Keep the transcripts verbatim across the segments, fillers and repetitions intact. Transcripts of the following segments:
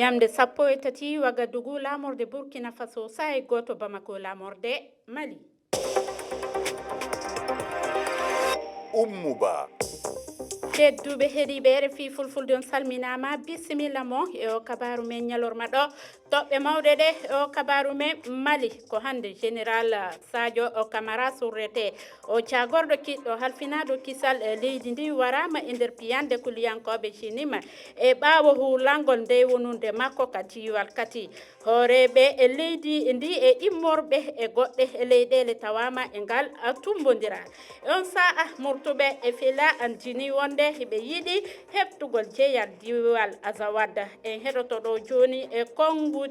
Ñamde sappo e tati Wagadugu, laamorde Burkina Faso, saa'i gooto Bamako, laamorde Mali. Ummu Ba. Tedduɓe heɗiiɓe R F I Fulfulde, on salminaama, bisimilla mon e o kabaaru men ñalorma ɗo. Toɓɓe mawɗe ɗe e o kabaaru men Mali, ko hannde Général Sadio Camara surrete. O caagorɗo kiɗɗo halfinaaɗo kisal e leydi ndi waraama e nder piyanɗe kuliyankooɓe Jinima e ɓaawo huulangol ndey wonunde makko ka diiwal Kati. Hooreeɓe e leydi ndi e immorɓe e goɗɗe e leyɗeele tawaama e ngal tumbondiral. E on saa'a, murtuɓe e fila anjini wonde hiɓe yiɗi heɓtugol jeyal diiwal Azawad. En heɗoto ɗo jooni e konnguɗi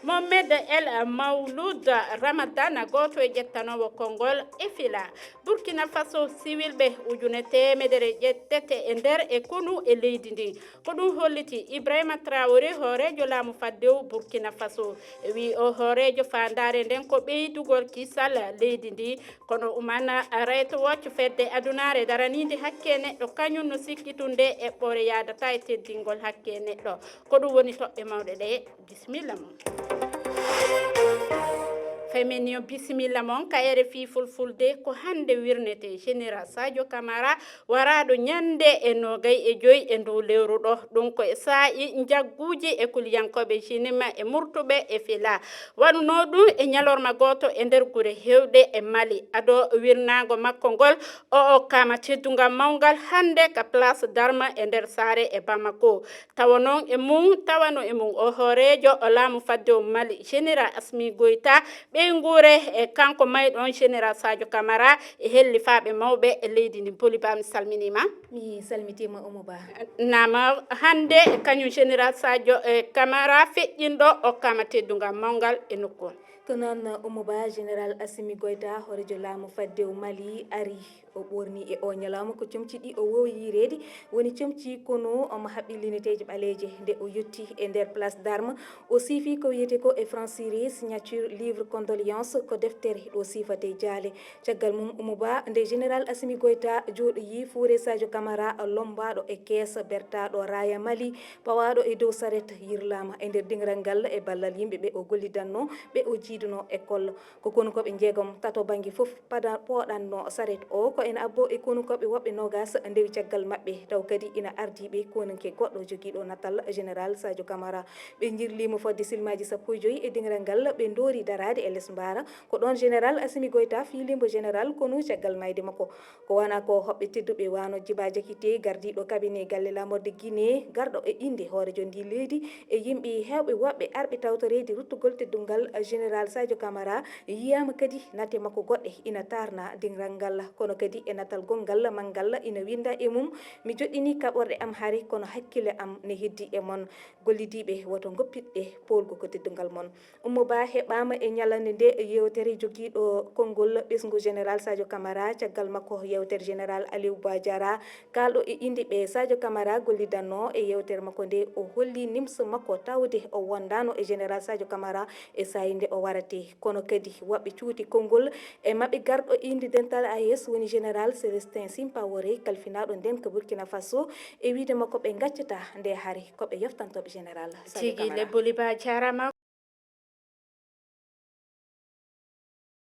Mohamed El Maouloud Ramadan, gooto e ƴettanoowo konngol e fila. Burkina Faso, siwilɓe ujune teemedere ƴettete e nder e konu e leydi ndi. Ko ɗum holliti Ibrahima Traoré, hooreejo laamu faddewu Burkina Faso. E wii o hooreejo, faandaare nden ko ɓeydugol kisal leydi ndi. Kono Human Rights Watch, fedde adunaare daraniinde hakke neɗɗo, kañum no sikki tun nde eɓɓoore yaadata e teddingol hakke neɗɗo. Ko ɗum woni toɓɓe mawɗe ɗe. Bisimilla mon. Femenio, bisimilla mon ka R F I Fulfulde. Ko hannde wirnete Général Sadio Camara, waraaɗo ñannde e noogay e joy e ndu lewru ɗo. Ɗum ko e saa'i njagguuji e kuliyankooɓe Jinima e murtuɓe e fila. Waɗunoo ɗum e ñalorma gooto e nder gure heewɗe e Mali. Ado wirnaango makko ngol, o okkaama teddungal mawngal hannde ka Place d'Armes e nder saare e Bamako. Tawa noon e mum, tawano e mum o hooreejo o laamu faddewu Mali, Général Assimi Goïta, ɓeynguure e kanko mayɗo on Général Sadio Camara e hellifaaɓe mawɓe e leydi ndi. Boli Ba, mi salminiima. Mi salmitiima, Oumou Ba. Naam, hannde kañum Général Sadio e Camara feƴƴinɗo okkaama teddungal mawngal e nokku on. Ko noon, Oumou Ba, Général Assimi Goïta, hooreejo laamu faddewu Mali, ari. O ɓoorni e oo ñalawma ko comci ɗi o woowi yiireede, woni comci konu, omo haɓɓi lineteeji ɓaleeje. Nde o yotti e nder Place d'Armes, o siifi ko wiyetee ko e Français, signature livre condoléances, ko deftere ɗo siifatee jaale. Caggal mum, Oumou Ba, nde Général Assimi Goïta jooɗoyii, Fouré Sadio Camara, lommbaaɗo e kees, bertaaɗo raaya Mali, pawaaɗo e dow saret, yirlaama e nder diŋral ngal e ballal yimɓe ɓe o gollidannoo, ɓe o jiidunoo école. Ko konukooɓe njeegom, tato bannge fof, pada-, pooɗannoo saret o. Ko ene abboo e konukooɓe woɓɓe noogaas ndewi caggal maɓɓe, taw kadi ina ardii ɓe konunke goɗɗo jogiiɗo natal Général Sadio Camara. Ɓe njirlii mo fodde silmaaji sappo e joy e diŋral ngal, ɓe ndoori daraade e les mbaara. Ko ɗoon Général Assimi Goïta fiilii mbo Général konu caggal maayde makko. Ko wonaa ko hoɓɓe tedduɓe wano Djiba Diakité, gardiiɗo cabinet galle laamorde Guinée, garɗo e innde hooreejo ndii leydi, e yimɓe heewɓe woɓɓe arɓe tawtoreede ruttugol teddungal Général Sadio Camara, yiyaama kadi nate makko goɗɗe ina taarna diŋral ngal, kono kadi e natal gonngal manngal ina winnda e mum, mi joɗɗinii kaɓorɗe am hari, kono hakkille am ne heddii e mon. Gollidiiɓe, woto ngoppitɗe poolgu ko teddungal mon. Oumou Ba heɓaama e ñalande nde yeewtere jogiiɗo konngol ɓesngu Général Sadio Camara, caggal makko yeewtere Général Aliou Badjara, kaalɗo e innde ɓe Sadio Camara gollidannoo. E yeewtere makko nde, o holli nimsa makko tawde o wondaano e Général Sadio Camara e saa'i nde o warate. Kono kadi woɓɓe cuuti konngol e maɓɓe garɗo e innde dental A E S, woni Général Célestin Simpawore, kalfinaaɗo nden ka Burkina Faso, e wiyde makko ɓe ngaccataa nde hari ko ɓe yoftantooɓe Général Sadio Camara. Tigi le, Boli Ba, jaaraama.